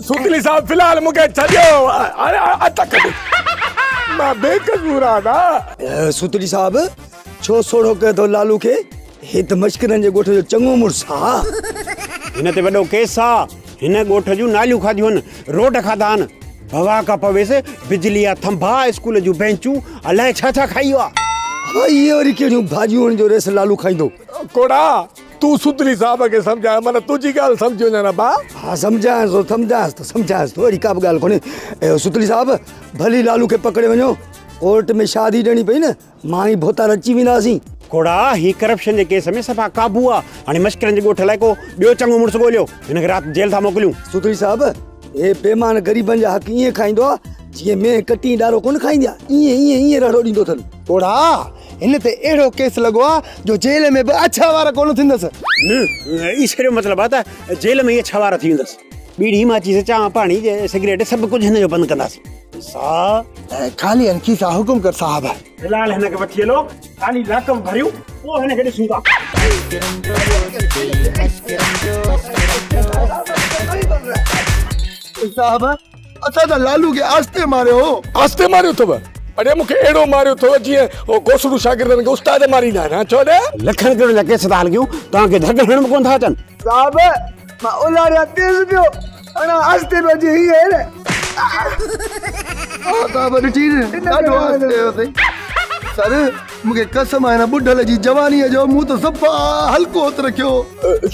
सुतली साहब फ़िलहाल मूंखे छॾियो, अटक मां बेकसूर आहियां। सुतली साहब छो सोड़ो कयो अथव लालू खे? हे त मश्करनि जे ॻोठ जो चङो मुड़ुस आहे। हिन ते वॾो केस आहे। हिन ॻोठ जूं नालियूं खाधियूं आहिनि, रोड खाधा आहिनि, भवा खां पवेसि बिजली जा थंभा, स्कूल जूं बेंचूं, अलाए छा छा खाई वियो आहे। हा, इहे वरी कहिड़ियूं भाॼियूं जो रेस लालू खाईंदो। कोड़ा तूं सुतली साहब खे सम्झाए, माना तुंहिंजी ॻाल्हि सम्झी वञे न बा। हा सम्झायांसि थो, सम्झायांसि थो, सम्झायांसि थो, अहिड़ी का बि ॻाल्हि कोन्हे। सुतली साहब भली लालू खे पकड़े वञो, कोर्ट में शादी ॾियणी पई न, मां ई भोतार अची वेंदासीं। कोड़ा ही करप्शन जे केस में सफ़ा काबू आहे। हाणे मश्करनि जे ॻोठ लाइ को ॿियो चङो मुड़ुसु ॻोल्हियो, हिनखे राति जेल था मोकिलियूं। सुतली साहब हे बेमान ग़रीबनि जा हक़ ईअं खाईंदो आहे जीअं मेंहं कटी ॾारो कोन खाईंदी आहे, ईअं ईअं ईअं रड़ो ॾींदो अथनि। कोड़ा हिन ते अहिड़ो केस लॻो आहे जो जेल में बि अछा वारा कोन थींदसि। न ईश्वर जो मतिलबु आहे त जेल में ई अछा वारा थी वेंदसि। बीड़ी माचीस चांहि पाणी सिगरेट सभु कुझु हिन जो बंदि कंदासीं। सा खाली आहिनि खीसा, हुकुम कर साहब। फ़िलहाल हिनखे वठी हलो, खाली लाकम भरियूं, पोइ हिनखे ॾिसूं था। साहब असां त लालू खे आस्ते मारियो हो। आस्ते मारियो अथव? अरे मूंखे अहिड़ो मारियो अथव जीअं गोसड़ू शागिर्दनि खे उस्ताद मारींदा आहिनि। छो ॾे लखनि करोड़ जा केस था हल कयूं, तव्हांखे धक हणण बि कोन था अचनि। साहब मां उलारिया तेज़ पियो, अना आस्ते पियो अचे हीअं न। साहब ॾिठी ॾाढो आस्ते वियो अथई। सर मूंखे कसम आहे हिन ॿुढल जी जवानीअ जो, मूं त सफ़ा हल्को हथु रखियो।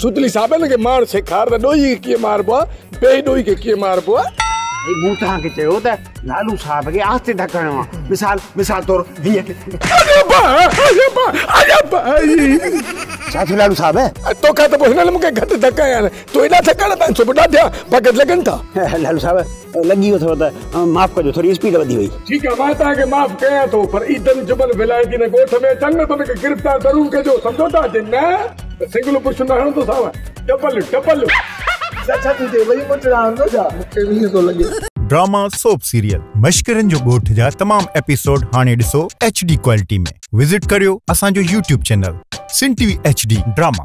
सुतली साहब हिनखे मार सेखार त ॾोही खे कीअं मारिबो आहे, बेॾोही खे कीअं मारिबो आहे। मूं तव्हांखे चयो त लालू साहब खे आस्ते धक हणणो आहे। मिसाल मिसाल तौरु हीअं। छा थियो लालू साहब? तोखां त पोइ हिननि मूंखे घटि धक हणिया आहिनि, तूं एॾा धक हणंदा आहिनि, सुबुह ॾाढा भगत लॻनि था। लालू साहब लॻी वियो अथव त माफ़ कजो, थोरी स्पीड वधी वई। ठीकु आहे, मां तव्हांखे माफ़ कयां थो, पर ईदनि जुबल विलायती हिन ॻोठ में अचनि न त हुनखे गिरफ़्तार ज़रूरु कजो, सम्झो था? जे न त सिंगल पुश न हणंदो साव, double double. Drama soap serial मश्करनि जो ॻोठ जा तमाम एपिसोड हाणे ॾिसो HD quality में। विज़िट करियो असांजो YouTube channel Sindh TV HD drama.